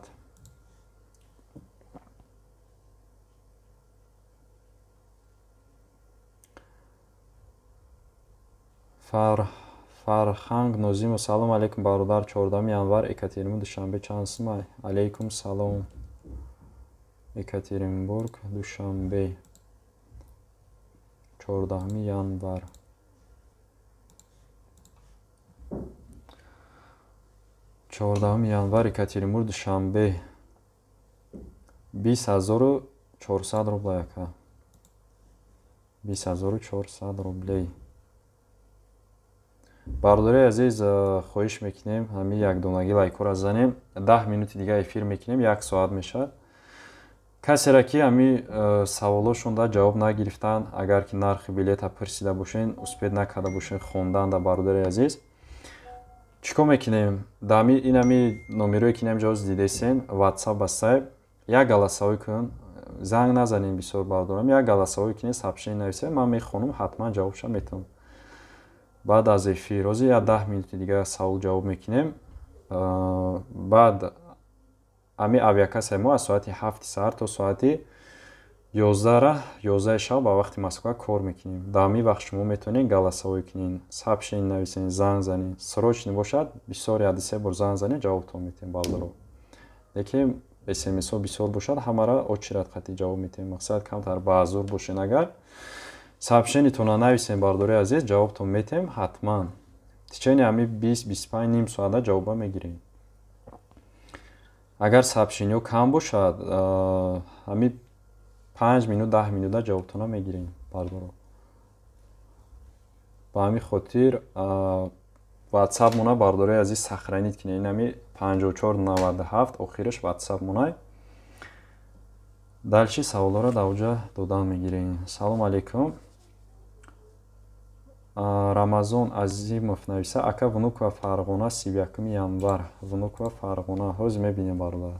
Фарханг Нозимов, салом алейкум, бародар. 14 январ, Екатеринбург, Душанбе чанд сум? Алейкум салом. Екатеринбург, Душанбе. 14 январ. 14 январ, Екатеринбург, Душанбе. 20400 рубля яка. 20400 рублей. Бародари азиз, хоҳиш мекунем ҳамин якдонагӣ лайкҳоро занем. 10 минути дига эфир мекунем, 1 соат мешавад. Касеро ки ҳамин саволошонда ҷавоб нагирифтанд, агар ки нархи билета пурсида бошен, успед накарда бошен хонданда, бародари азиз, чӣ кор мекунем? Ин ҳами номерое ки инам ҷавоз дидесен, WhatsApp бастай, як голосовой кун, занг назанем бисёр, бародарам, як голосовой кунед, сообщение нависед, ман мехонам, ҳатман ҷавобша метавонам. Баъд аз эфир ҳозир як 10 минути дига савол ҷавоб мекунем. Баъд ҳамин авиакассаи мо аз соати 7 саҳар то соати 11 шаб ба вақти Москва кор мекунем. Дар ҳамин вақт шумо метавонед голосовой кунед, сообщение нависед, занг занед. Срочно бошад, бисёр як-се бор занг занед, ҷавобтон метиҳем, бародаро. Лекин смсҳо бисёр бошад, ҳамаро очередь қатъи ҷавоб метиҳем. Мақсад камтар баъзур бошед, агар сообщениетонро нависем, бародари азиз, ҷавобтон метиҳем ҳатман. Течение ҳамин 20-25 ним соата ҷавоба мегирем. Агар сообщениҳо кам бошад, ҳамин 5 минут, 10 минута ҷавобтонро мегирем, бародаро. Ба ҳамин хотир WhatsApp мона, бародари азиз, сохранить кунед. Ин ҳамин 5497 охираш WhatsApp монай. Дальше саволҳоро дар оҷа додан мегирем. Салом алейкум. Рамазон Азимов нависа: ака, Внуково, Фарғона, 31 январ. Внуково, Фарғона. Ҳозир мебинем, бародар.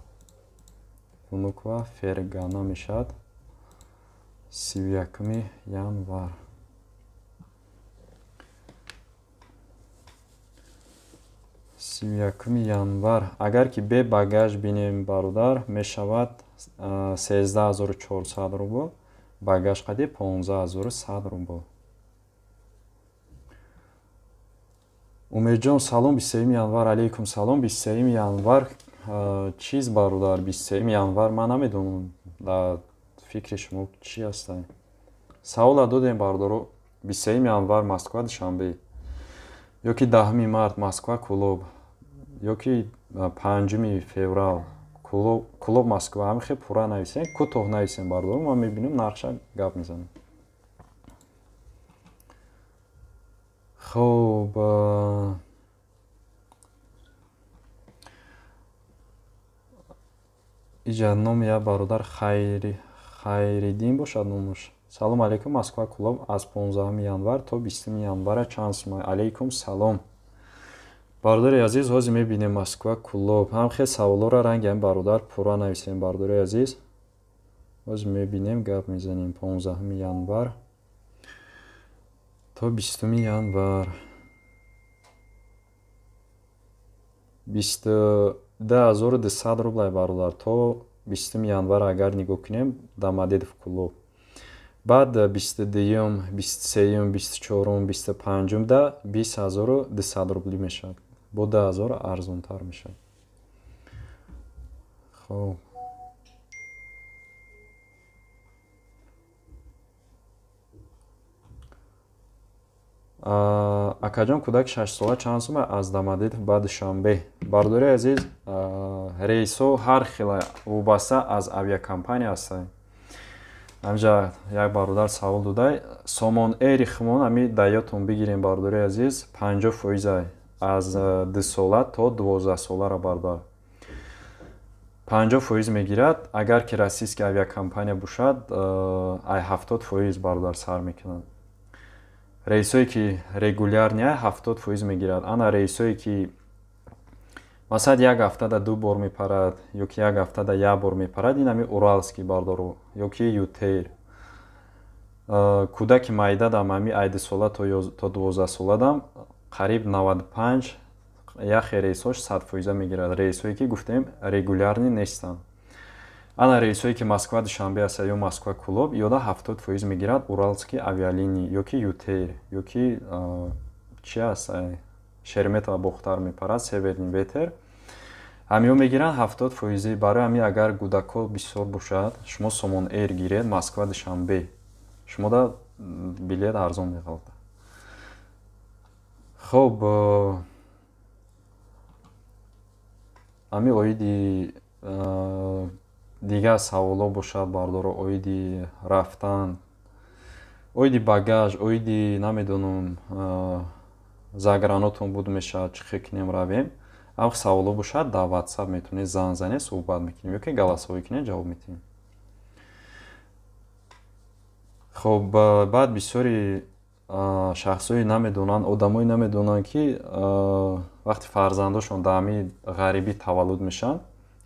Внуково, Фергана мешавад. 31 январ. 31 январ. Агар ки бе багаж бинем, бародар, мешавад 13400 рубл, багаж қади 15100 рубл. Умедҷон, салом, 23 январ. Алейкум салом. 23 январ чиз, бародар? 23 январ ман намедонам, дар фикри шумо чӣ ҳаста? Савола додем, бародаро. 23 январ Москва, Душанбе, ё ки 10 март Москва, Кулоб, ё ки 5 феврал Кулоб, Москва. Ҳамин хел пурра нависем, кӯтоҳ нависем, бародаро, ман мебинам, нақша гап мезанам. Хоб, иҷа номи як бародар Хайриддин бошад номаш. Салом алейкум, Москва, Кулоб аз 15 январ то 20 январа чанд сум? Алейкум салом. Бародари азиз, ҳозир мебинем Москва, Кулоб. Ҳам хел саволҳоро ранги ҳамин бародар пурра нависем, бародари азиз. Ҳозир мебинем, гап мезанем. 15 январ то 20 январ. 22200 рубл, бародар, то 20 январ агар нигоҳ кунем, Домодедово, Кулоб. Баъд 22, 23, 24, 25 да 20200 рубли мешавад. Бо 2000 арзонтар мешавад. Хоб. Акаҷон, кӯдаки 6 сола чанд сум аз Домодедово ба Душанбе? Бародари азиз, рейсҳо ҳар хела вобаста аз авиакомпания ҳастанд. Ҳамҷа як бародар савол додай. Сомон Эйри хумон ами даётон бигирем, бародари азиз, 50% аз 2 сола то 12 солара, бародар. 50% мегирад. Агар ки российский авиакомпания бошад, ай 70%, бародар, сар мекунад. Рейсое ки регулярный, 70% мегирад. Ана рейсое ки, масалан, як ҳафтада ду бор мепарад ё ки як ҳафтада як бор мепарад, ин ҳами Уральский, бардоро, ё ки ЮТэйр. Кӯдаки майдадам, ҳами ай 2 сола то 12 соладам, қариб 95, яхе рейсош 100% мегирад. Рейсое ки гуфтем, регулярный нестанд. Ана рейсое ки Москва Душанбе аст ё Москва Кӯлоб, ёда 70% мегирад Уральский авиалинии ё ки ЮТэйр, ё ки чи аст, Шереметьево Бохтар мепарад, Северный ветер, ҳамиҳо мегиранд 70%. Барои ҳамин, агар кӯдакҳо бисёр бошад, шумо Сомон Эйр гиред, Москва Душанбе, шумода билет арзон меғалтад. Хоб, ҳамин оиди дигар саволҳо бошад, бардоро, оиди рафтан, оиди багаж, оиди, намедонам, загранотон буд мешавад, чӣ хел кунем, равем, ҳам саволҳо бошад, дар Ватсап метавонед занг занед, суҳбат мекунем ё ки голосовой кунед, ҷавоб медиҳем. Хоб, баъд бисёри шахсҳое намедонанд, одамое намедонанд, ки вақте фарзандошон дар ҳамин ғарибӣ таваллуд мешаванд,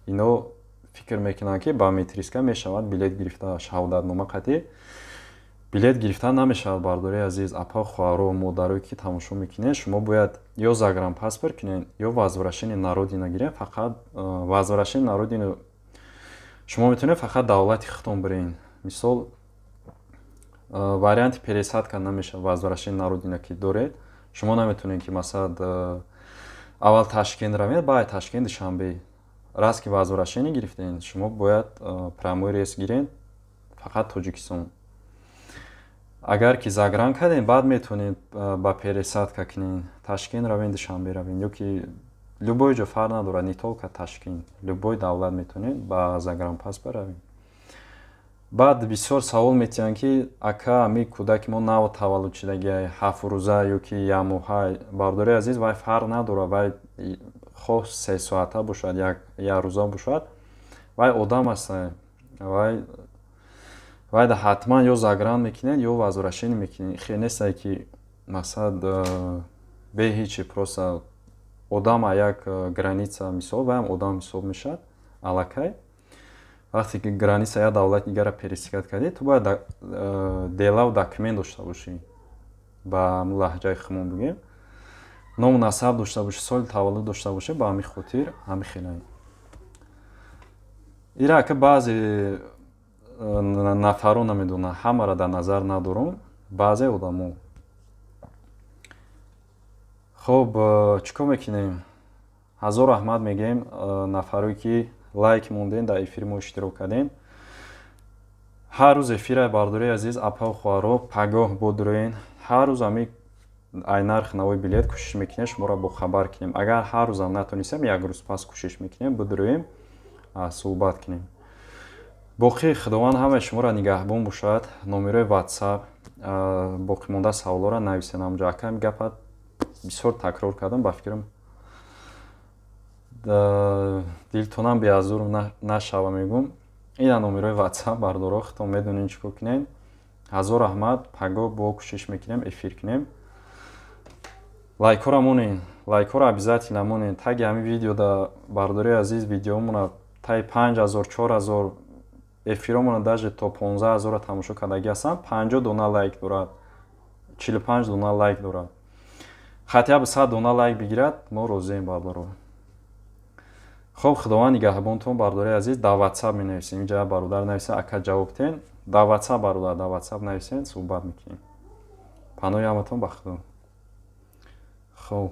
ино фикр мекунанд, ки ба метриска мешавад билет гирифта, шаҳодатнома қатъӣ билет гирифта намешавад. Бардори азиз, апа, хоҳаро, модарое ки тамошо мекунед, шумо бояд ё загранпаспорт кунед, ё возвращение на родина гиред. Фақат возвращение на родина шумо метавонед фақат давлати худтон бирен. Мисол, варианти пересадка намешавад. Возвращение на родина ки доред, шумо наметавонед, ки, масалан, аввал Ташкент равед, баъд Ташкент Душанбе. Раз ки возвращение гирифтед, шумо бояд прямой рейс гиред, фақат Тоҷикистон. Агар ки загран кардем, баъд метавонед ба пересадка кунед, Ташкент равен, Душанбе равен ё ки любой ҷо, фарқ надорад, не только Ташкент, любой давлат метавонед ба загранпаспорт равед. Баъд бисёр савол метиҳанд, ки ака, ами кӯдаки мо нав таваллуд шудагиай, 7 рӯза ё ки якмоҳа. Бардори азиз, вай фарқ надорад, вай хоҳ 3 соата бошад, як рӯза бошад, вай одам аст. Вай да ҳатман ё загран мекунед, ё возвращение мекунед. Хел нестае, ки, масалан, бе ҳичи, просто одам як граница, мисол, вайам одам ҳисоб мешавад. Аллакай вақте ки граница як давлати дигарро пересекать кардӣ, ту бояд делаву документ дошта бошӣ, ба лаҳҷаи хумон бигӯем, ному насаб дошта бошӣ, соли таваллуд дошта бошӣ. Ба ҳамин хотир ҳамин хелае ира, ака, баъзе нафарро намедонам, ҳамаро дар назар надорам, баъзе одамо. Хоб, чӣ кор мекунем? Ҳазор раҳмат мегӯем нафарое ки лайк мондем, дар эфири мо иштирок кардем. Ҳар рӯз эфира, бардории азиз, апау хоҳаро, пагоҳ бодуроен. Ҳар рӯз ами ай нархи навои билет кӯшиш мекунем шуморо бохабар кунем. Агар ҳар рӯзам натонистем, як рӯз пас кӯшиш мекунем бидуроем, суҳбат кунем. Боқӣ Худованд ҳамаи шуморо нигаҳбон бошад. Номерои Ватсап, боқимонда саволҳоро нависен ҳамҷо. Ака, гапа бисёр такрор кардам, ба фикрам, дилтонам беазур нашава, мегӯм. Ина номерои Ватсап, бардоро, худтон медонед чӣ кор кунед. Ҳазор раҳмат. Пагоҳ бо кӯшиш мекунем эфир кунем. Лайкҳоро монед, лайкҳоро обязательно монед таги ҳамин видеода, бардории азиз. Видеомона таи 5000, 4000, эфиромона даже то 15 000-ро тамошо кардагӣ ҳастанд, 50 дона лайк дорад, 45 дона лайк дорад. Хотя бы 100 дона лайк бигирад, мо розием, бардоро. Хоб, Худованд нигаҳбонтон, бардори азиз. Дар Ватсап менависем. Инҷа бародар нависа: «Ака, ҷавоб тен». Дар Ватсап, бародар, дар Ватсап нависен, суҳбат мекунем. Паноҳи ҳаматон ба Худо. Хоб.